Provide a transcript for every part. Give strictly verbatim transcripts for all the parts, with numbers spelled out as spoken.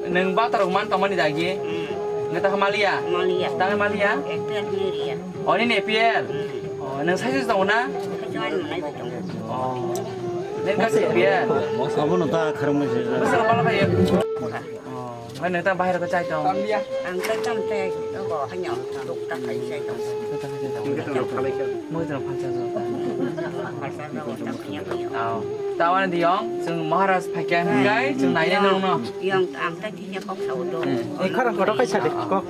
Nwng bathar rok man tongmani dagi? Hmm. Nwng ta maliya? Maliya. Ta maliya? F P L ni riya. O, nini F P L? Hmm. O, nwng saijo tongo na? Saijo ani manai bai tongo. O. Nwng kasi F P L? Abono ta kharmai se. Bwswk balo khayo? O, nwng ta bahai rok chai tong? Ang ta tam te, obo hanyo, duk ta khai chai tong. Duk ta khai chai tong. Mui tong phalsa tong. Phalsa tong, ta khanya khanya. O. Ta wani diyong, chwng Maharaj phaikya hwnkhe, chwng nainai nongno. Yang ang ta thikya kok sao do. Eh. Eh, khorang kotor khai sadi, kok.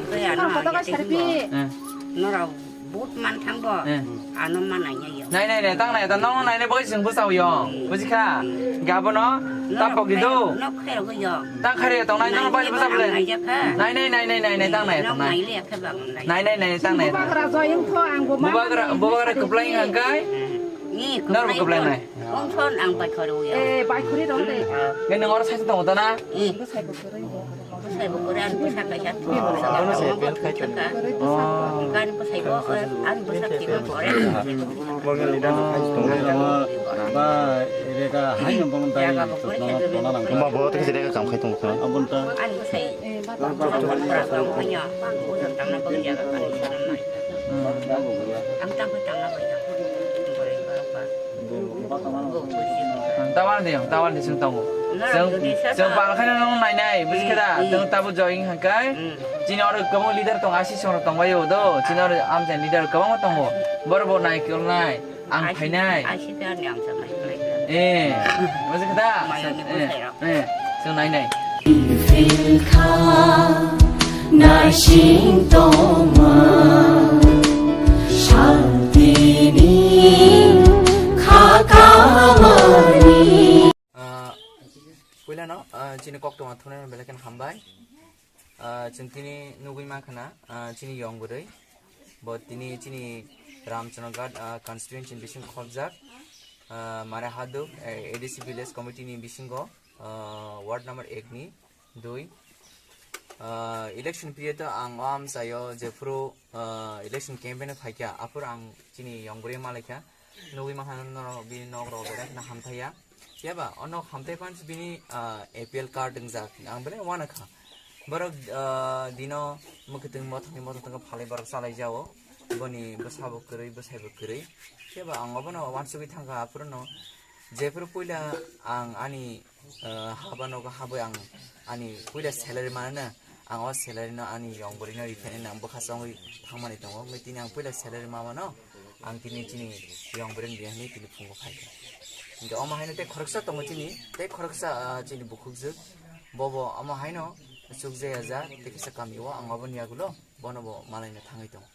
Khe ano photo ang kai sadi. Eh. Norok but man thangbo. Eh. Ano manai ya. Nai, nai, nai, tang nai, tang nong nai, nai, boi sing bwsao yong. Bujikha? Gabono, ta pok di do. Nok khairo go yong. Tang khairo tong nai, nong bai bwsao le. Nai, nai, nai, nai, nai, nai, tang nai, tang nai. Nai le khe bang nai. Nai, nai, nai, tang nai. Bubagra joyong tho ang bo ma. Bubagra, bubagra kuplai hangkai. Ni kuplai. Nor kuplai nai. Ong thon ang bai khoro ya. Eh, bai khori rong de. Ngai nang ora sai tong ta na? Eh. Bwsai bo kwrwi ani bwsa kaisa thwi bwsa kaisa thwi bwsa ka. Ani bwsai bo, eh, ani bwsa thwi bo kore. Ba rega hai no bono dai. Jaga bo kore khe. Ba bo te rega kam khai tong kha. Abon ta. Ani bwsai. Bwsa tong kha ya. Bang bwsa tang na bang jaga kani sana nai. Ang tang kha tang na bang jaga. Bore ba ba. Tawar ni, tawar ni sing tongo. Sing, sing pal khaina nong nai nai, buji khe da? Tong tabo join hangkai. Chini oro kwbang leader tong, asi song tong bai do. Chini oro amchai leader kwbang tongo. Bor bo nai kol nai, ang phainai. Asi ta ni ang sa mai nai. Eh, buji khe da? Mai ni. Eh. Eh, chwng nai nai. Phil kha naising tongma santini kha kamani. Ah, puilano, ah, chini koktwma thunai belai khe hambai. Ah, chwng tini nugwi mankha na, ah, chini yong bwrwi. Bo tini chini Ramchandraghat, ah, constituency bising khobjak. Ah, Mare Haduk, eh, A D C village committee ni bisingo, ah, ward number ek ni dui. Ah, election period o ang o amchaio jephuru, ah, election campaign o phaikha, aphuru ang chini yong bwrwi malaikha. Nugwi mankha norok bini nok rok belai kheno hamthaiya. Phiya ba o nok hamthai phano bini, ah, A P L card wngjak. Ang belai uanakha. Borok, ah, dino mwkhwtwng mothokni mothok tongkha phalwi borok chalai jao. Boni bwsa bo kwrwi, bwsai bo kwrwi. Phiya ba ang obono uansugwi thangkha aphuru no. Jephuru puila ang ani, ah, haba nogo habwi ang ani puila salary manana. Ang o salary no ani yong bwrwi no riphainai nang bwkha chongwi thangmani tongo. Tini ang puila salary mamano. Ang tini chini yong bwrwini bihikni tini phungo phaikha. Hinkhe omo haino tei khoroksa tongo chini, tei khoroksa, ah, chini bukhukjwk. Bobo omo haino chukjaya ja, tei kisa kamio ang oboni yagulo, bono bo malaina thangwi tongo.